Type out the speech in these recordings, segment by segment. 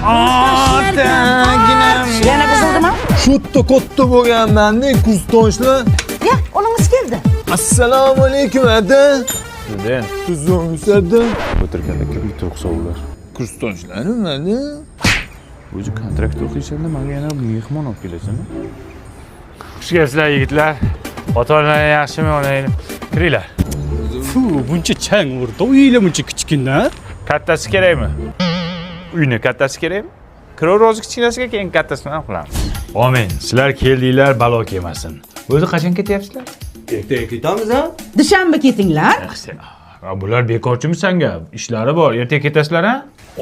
Otaginam. Yana buzildimi? Shutta katta bo'lganman-da, kursdoshlar. Ya, o'g'lingiz keldi. Assalomu alaykum ada. Student. Tuzukmisiz ada? O'tirganda bitta hisoblar. Kursdoshlarim ada. O'zi kontrakt o'qiysanda menga yana mehmon olib kelasan. Xush kelibsizlar yigitlar. Ota-onalar yaxshimi, onanglar? Kiringlar. Fu, buncha chang urdi. Uylar buncha kichkina. Kattasi kerakmi? Uyni kattasi kerakmi? Kiraver o'zi kichkinasiga, keyin kattasini ham qilamiz. Omin. Sizlar keldinglar, balo kelmasin. O'zi qachon ketyapsizlar? Ertaga ketamiz a? Dushanba ketinglar. Bular bekorchimi sanga? Ishlari bor. Ertaga ketasizlar a?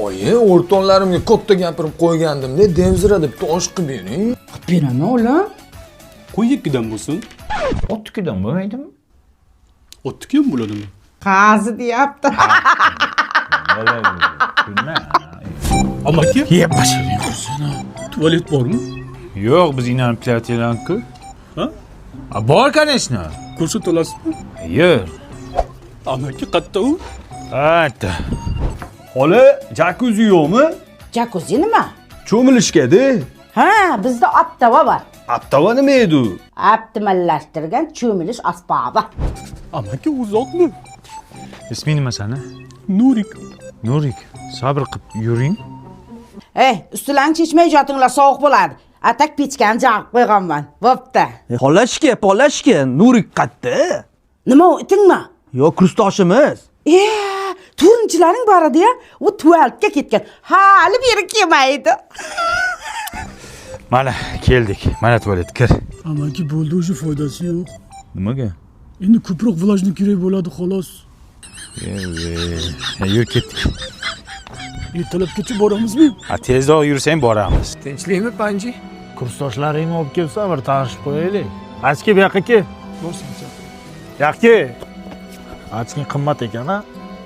Oyi, o'rtoqlarimga katta gapirib qo'ygandim-da, demzira deb tosh qilib bering. Qilib beraman, o'g'lim. Qo'y ikkidan bo'lsin. Otnikidan bo'lmaydimi? Otniki ham bo'ladimi? Qazi deyapti. Amaki, Yeb boshiring qursin. tualet bormi? Yo'q, biz inanib kelayotganku. Ha? Bor, конечно. Ko'rsata olasizmi? Yo'q. Amaki, qayerda u? Ha, Xola, jakuzi yo'qmi? Jakuzi nima? Cho'milishga-da. Ha, bizda optava bor. Aptava nima edi u? Optimallashtirgan cho'milish asbobi. Amaki, uzoqmi? Isming nima sani? Nurik. Nurik, sabr qilib yuring. Ey, ustilarni chechmay yotinglar, sovuq bo'ladi. Atak pechkani jag'ib qo'yganman. Bo'pti. Xolashka, polashka, Nurik qayerda? Nima u, itingmi? Yo'q, kursdoshimiz. E, to'rtinchilaring bor edi-ya, u tualetga ketgan. Hali beri kelmaydi. Mana keldik. Mana tualet, kir. Amaki, bo'ldi, o'sha foydasi yo'q. Nimaga? Endi ko'proq vlajni kerak bo'ladi, xolos. Yur, ketdik. Ertalabgacha boramizmi? Ha, tezroq yursang boramiz. Tinchlikmi, Panji? Kursdoshlaringni olib kelsa bir tanishib qo'yaylik. Ochki bu yoqqa kel. Yoqqa. Ochking qimmat ekan a?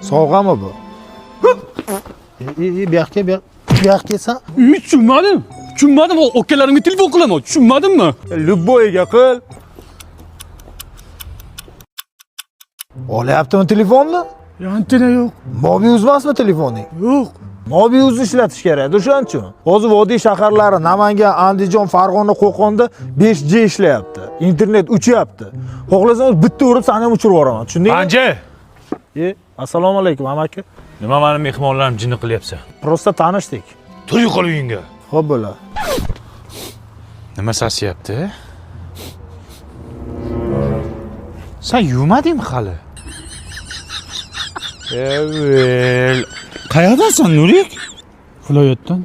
Sovg'ami bu? E, bu yoqqa, bu yoqqa kelsan. Tushunmadim. Tushunmadim, akalarimga telefon qilaman. Tushunmadimmi? Любойga qil. Olyaptimi telefonni? Antena yo'q. Mobiuz emasmi telefoning? Yo'q. Mobiuzni ishlatish kerak, o'shaning uchun. Hozir vodiy shaharlari Namangan, Andijon, Farg'ona, Qo'qonda 5G ishlayapti. Internet uchyapti. Xohlasam bitta urib seni ham uchirib yuboraman, tushundingmi? Panja! Assalomu alaykum amaki. Nima meni mehmonlarim jinni qilyapsan? Prosta tanishdik. Tur yo'qol uyingga. Xo'p bo'la. Nima sasiyapti? Sen yuvmadingmi hali? Evel. Qayerdansan, Nurik? Viloyatdan.